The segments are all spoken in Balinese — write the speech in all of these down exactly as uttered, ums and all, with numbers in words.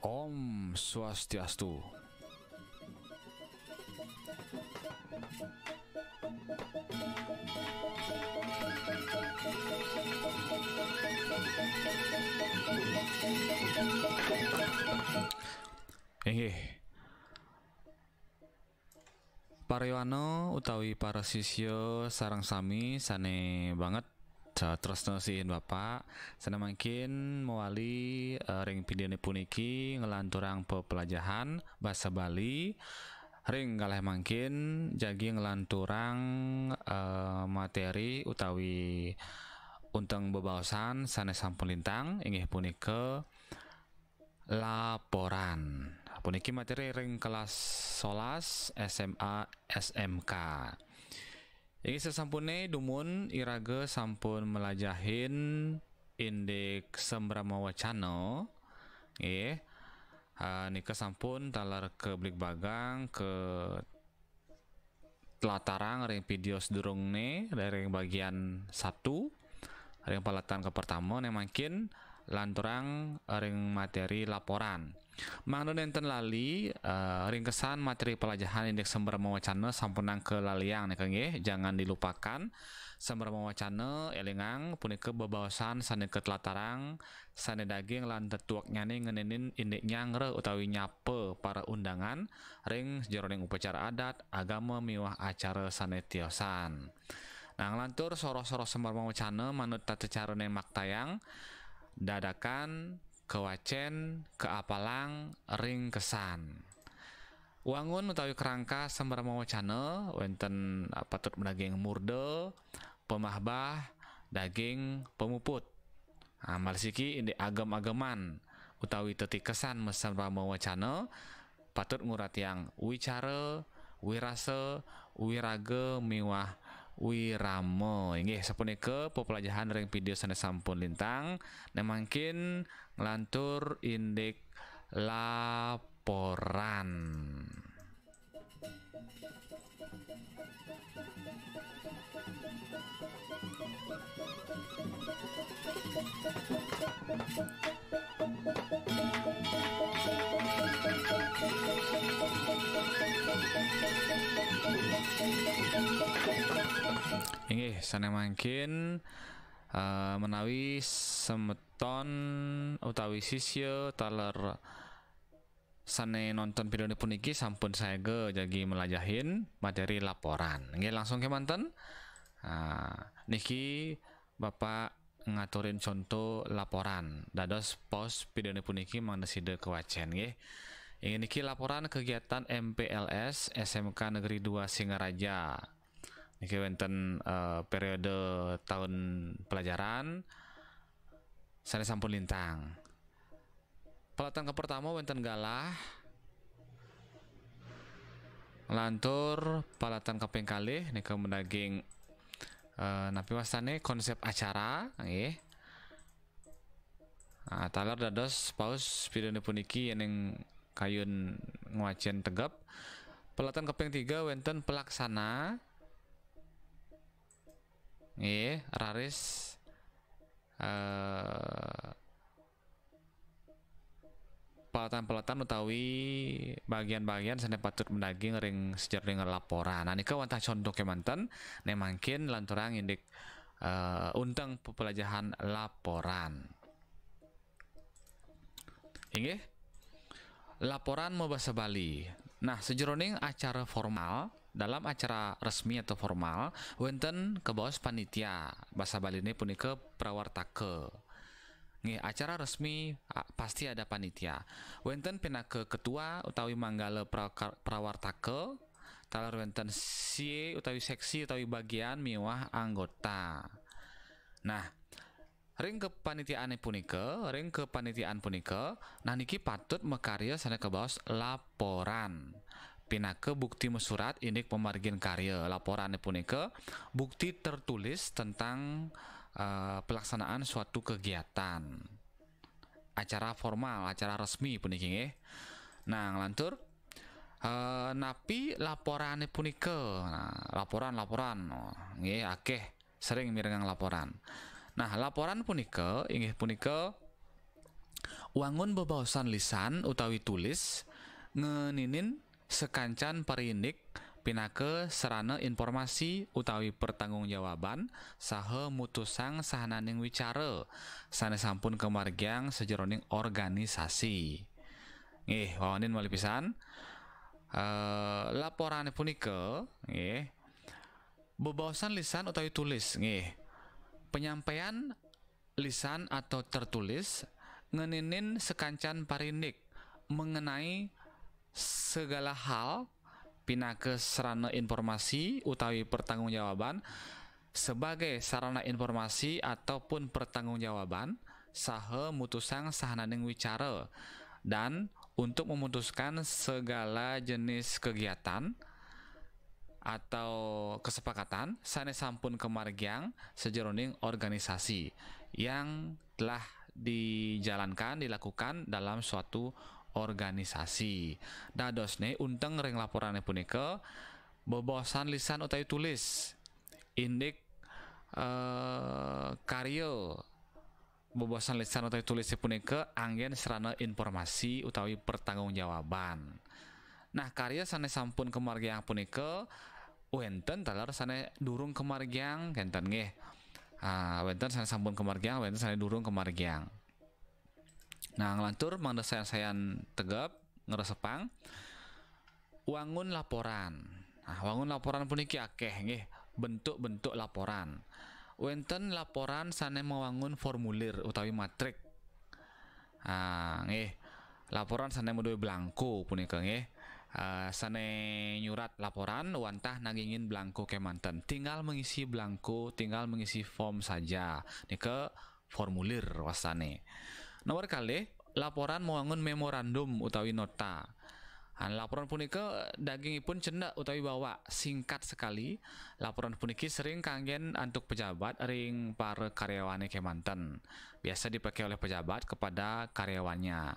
Om Swastiastu. Inggih. Para yowana utawi para sisya sareng sami sane banget, eh, tresna sihin Bapak, sane mangkin mawali, eh, ring videone puniki nglanturang pepelajahan basa Bali. Ring kalih mangkin jagi nglanturang, eh, materi utawi unteng bebaosan sane sampun lintang, inggih punika laporan. Puniki materi ring kelas solas S M A S M K. Inggih, sasampune dumun iraga sampun melajahin indik sambrama wacana, nggih. Ah, nika sampun taler kabligbagang, katlatarang ring video sadurungne, ring bagian satu, ring palatan kapertama, ne mangkin lanturang ring materi laporan. Mangda nenten lali, eh, ringkesan materi pelajahan indik sambrama wacana sampunang kalaliang nika nggih, jangan dilupakan. Sambrama wacana, elingang, punika bebaosan sane katlatarang, sane daging lan tetueknyane ngenenin indik nyanggra utawi nyapa para undangan ring jeroning upacara adat, agama miwah acara sane tiosan. Nah, nglantur soroh-soroh sambrama wacana manut tata carane maktayang, dadakan, kawacen, kaapalang, ringkesan. Wangun utawi kerangka sambrama wacana wenten, ah, patut madaging murda, pamahbah, daging, pamuput. Ah, malih siki indik agem-ageman utawi tetikesan masambrama wacana patut nguratiang wicara, wirasa, wiraga miwah wirama. Inggih, sapunika pepelajahan ring video sane sampun lintang. Ne mangkin nglantur indik laporan. Inggih, sane mangkin, eh, menawi semeton utawi sisya taler sane nonton videone puniki sampun saega jagi melajahin materi laporan. Nggih, langsung kemanten. Ah, niki Bapak ngaturin contoh laporan. Dados paus videone puniki mangda sida kawacen nggih. Inggih niki laporan kegiatan M P L S S M K Negeri dua Singaraja. Niki wenten, eh, periode tahun pelajaran sane sampun lintang. Pelatan kapertama wenten galah. Lantur pelatan kaping kalih nika madaging, eh, napi wastane konsep acara, nggih. Ah, taler dados paus videone puniki yening kayun ngwacen tegep. Pelatan kaping tiga wenten pelaksana. Nggih, raris, eh, pelatan-pelatan utawi bagian-bagian sane patut madaging ring sajeroning laporan. Nah, nika wantah contoh kemanten, ne mangkin lanturang indik, eh, unteng pepelajahan laporan. Inggih. Laporan mabasa Bali. Nah, sajeroning acara formal, dalam acara resmi atau formal, wenten kabaos panitia. Basa Baline punika prawartaka. Nggih, acara resmi, a, pasti ada panitia. Wenten pinaka ketua utawi manggala pra-, prawartaka, taler wenten sie utawi seksi utawi bagian miwah anggota. Nah, ring kepanitiaane punika, ring kepanitiaan punika, nah niki patut makarya sane kabaos laporan. Pinaka bukti masurat indik pamargin karya. Laporane punika bukti tertulis tentang, eh, pelaksanaan suatu kegiatan. Acara formal, acara resmi puniki nggih. Nah, nglantur, eh, napi laporane punika? Nah, laporan-laporan, oh, nggih akeh sering mirengang laporan. Nah, laporan punika inggih punika wangun bebaosan lisan utawi tulis ngeninin sakancan pariindik pinaka sarana informasi utawi pertanggungjawaban saha mutusang sahananing wicara sane sampun kamargiang sajeroning organisasi. Nggih, wawanin malih pisan. Eh, laporane punika, nggih, bebaosan lisan utawi tulis, nggih. Penyampaian lisan atau tertulis ngeninin sakancan parindik mengenai segala hal pinaka sarana informasi utawi pertanggungjawaban sebagai sarana informasi ataupun pertanggungjawaban saha mutusang sahananing wicara dan untuk memutuskan segala jenis kegiatan atau kesepakatan sane sampun kamargiang sajeroning organisasi yang telah dijalankan, dilakukan dalam suatu organisasi. Dadosne unteng ring laporane punika bebaosan lisan utawi tulis, indik eh, karya bebaosan lisan utawi tulis punika anggen sarana informasi utawi pertanggungjawaban. Nah, karya sane sampun kamargiang punika wenten taler sane durung kamargiang, kenten nggih. Ah, wenten sane sampun kamargiang, wenten sane durung kamargiang. Nah, nglantur mangda sayan-sayan tegep ngresepang. Wangun laporan. Nah, wangun laporan puniki akeh nggih, bentuk-bentuk laporan. Wenten laporan sane mawangun formulir utawi matrik. Ah, nggih. Laporan sane maduwe blangko punika nggih. Ah, sane nyurat laporan wantah nagingin blangko kemanten. Tinggal mengisi blangko, tinggal mengisi form saja. Nika formulir wastane. Nomor kalih, laporan mawangun memorandum utawi nota. Ah, laporan punika dagingipun cendek utawi bawak, singkat sekali. Laporan puniki sering kanggen antuk pejabat ring para karyawane kemanten. Biasa dipakai oleh pejabat kepada karyawannya.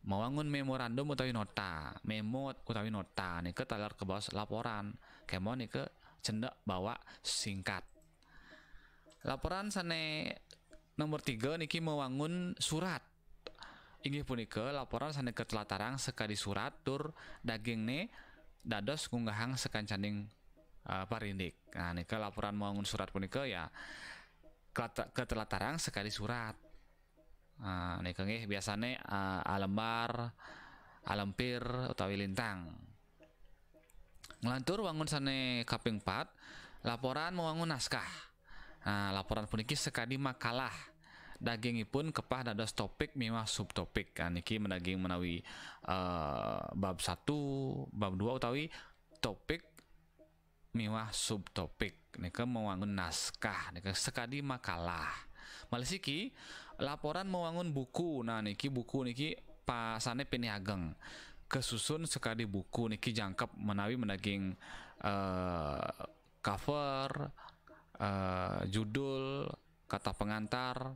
Mawangun memorandum utawi nota, memo utawi nota nika taler kabaos laporan. Kemawon nika cendek, bawak, singkat. Laporan sane nomor tiga niki mawangun surat. Inggih punika laporan sane katelatarang sakadi surat tur dagingne dados ngunggahang sakancaning, eh, parindik. Nah, nika laporan mawangun surat punika ya kelata-, katelatarang sakadi surat. Nah, nika nggih biasane, eh, alembar, alempir utawi lintang. Nglantur wangun sane kaping pat, laporan mawangun naskah. Nah, laporan puniki sakadi makalah. Dagingipun kepah dados topik miwah subtopik. Nah, niki madaging menawi, eh, bab satu, bab dua utawi topik miwah subtopik. Nika mawangun naskah, nika sakadi makalah. Malih siki, laporan mawangun buku. Nah, niki buku niki pasane pinih ageng. Kasusun sakadi buku niki jangkep menawi madaging, eh, cover, eh, judul, kata pengantar,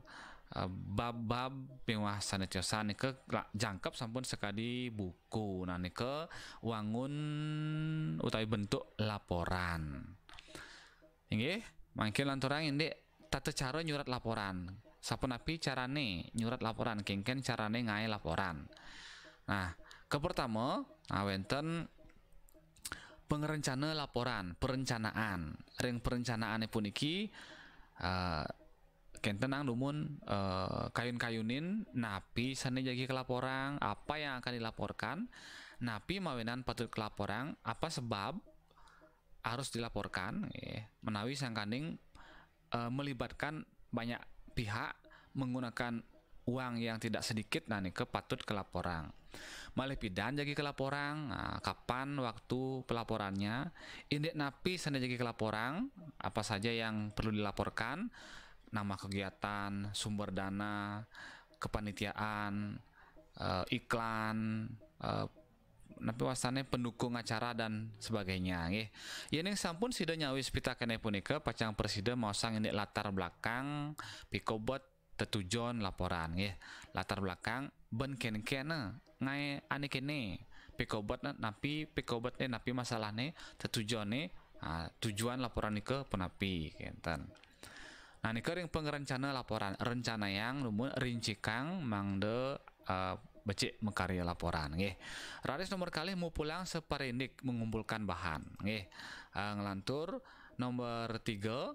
eh, bab-bab miwah sane tiosan nika la-, jangkep sampun sakadi buku. Nah, nika wangun utawi bentuk laporan. Inggih, mangkin lanturang indik tata cara nyurat laporan. Sapunapi carane nyurat laporan, kengken carane ngae laporan. Nah, kapertama, nah, wenten pangrencana laporan, perencanaan. Ring perencanaane puniki, eh, kenten nang dumun, eh, kayun-kayunin napi sane jagi kalaporang, apa yang akan dilaporkan, napi mawinan patut kalaporang, apa sebab harus dilaporkan, nggih, menawi sangkaning, eh, melibatkan banyak pihak menggunakan uang yang tidak sedikit, nah, nika patut kalaporang. Malih pidan jagi kalaporang, nah, kapan waktu pelaporannya, indik napi sane jagi kalaporang, apa saja yang perlu dilaporkan, nama kegiatan, sumber dana, kepanitiaan, eh, iklan, eh, napi wastane pendukung acara dan sebagainya, nggih. Yening sampun sida nyawis pitakene punika, pacang prasida maosang indik latar belakang, pikobet, tetujon laporan, nggih. Latar belakang ben kenkene ngae ane kene, pikobetne napi, pikobetne napi masalahne, tetujone, ah, tujuan laporan nika punapi, kenten. Nah, nika ring pangrencana laporan, rencanayang, dumun rincikang mangda eh, becik makarya laporan nggih. Raris nomor kalih mupulang saparindik, mengumpulkan bahan nggih. Eh, nglantur nomor tiga,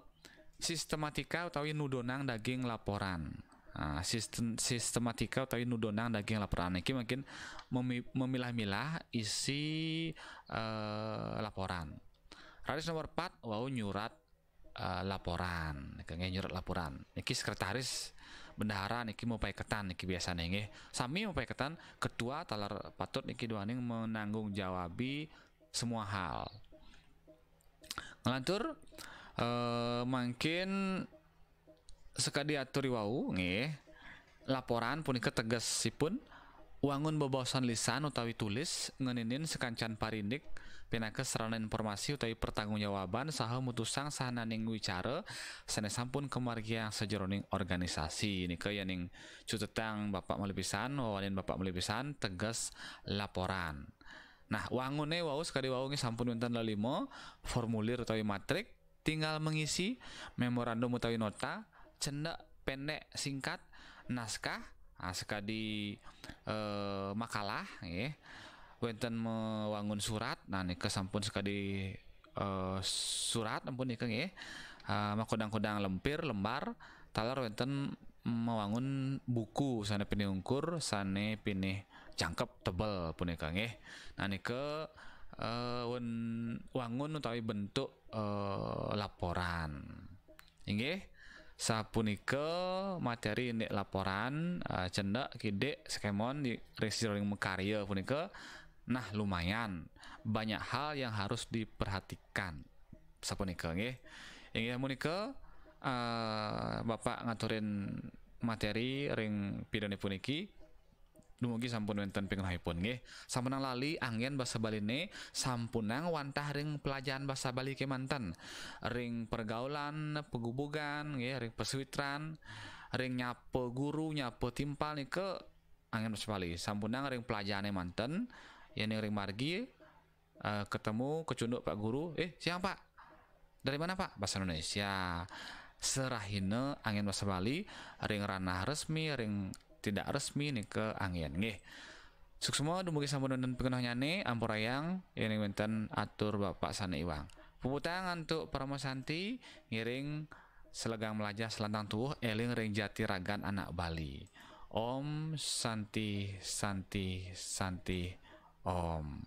sistematika utawi nudonang daging laporan. Ah, sistem, sistematika utawi nudonang daging laporan niki mungkin memi- memilah-milah isi eh, laporan. Raris nomor empat, wau nyurat eh, laporan, niki nggih, nyurat laporan. Niki sekretaris bendahara niki mapaiketan niki biasane nggih. Sami mapaiketan, ketua taler patut niki duaning menanggung jawabi semua hal. Nglantur eh, mangkin sakadi atur i wau nggih. Laporan punika tegesipun wangun bebaosan lisan utawi tulis ngeninin sakancan parindik pinaka sarana informasi utawi pertanggungjawaban saha mutusang sahananing wicara sane sampun kamargiang sajeroning organisasi. Nika yening cutetang Bapak malih pisan, wawanin Bapak malih pisan, teges laporan. Nah, wangune wau sakadi wau nggih sampun wenten lelima, formulir utawi matrik, tinggal mengisi, memorandum utawi nota, cendak pendek singkat, naskah, ah, sakadi eh, makalah nggih. Wenten mewangun surat, nah nika sampun sakadi eh, surat ampun nika nggih. Eh, makodang-kodang lempir, lembar, taler wenten mewangun buku sane pinih ungkur, sane pinih jangkep, tebel punika nggih. Nah nika eh, wen- wangun utawi bentuk eh, laporan. Inggih, sapunika materi indik laporan eh, cendak kidik sekemon di ring sajeroning makarya punika. Nah, lumayan banyak hal yang harus diperhatikan. Sapunika nggih. Inggih, punika eh, Bapak ngaturin materi ring pidane puniki. Dumugi sampun wenten pingenohipun nggih. Sampunang lali anggen basa Baline, sampunang wantah ring pelajaran basa Bali kemanten. Ring pergaulan, pegubugan nggih, ring pasawitran, ring nyapa guru, nyapa timpal nika anggen basa Bali. Sampunang ring pelajarane manten, yening ring margi eh, ketemu, kecunduk Pak Guru, "Eh, siang Pak? Dari mana Pak?" Bahasa Indonesia. Serahina anggen basa Bali, ring ranah resmi, ring tidak resmi nika anggen nggih. Suksma dumugi sampun wenten pikenohnyane, ampurayang yening wenten atur Bapak sane iwang. Puputang antuk Parama Santi, ngiring selegang melajah selantang tuuh, eling ring jati ragan anak Bali. Om Santi, Santi, Santi, Om.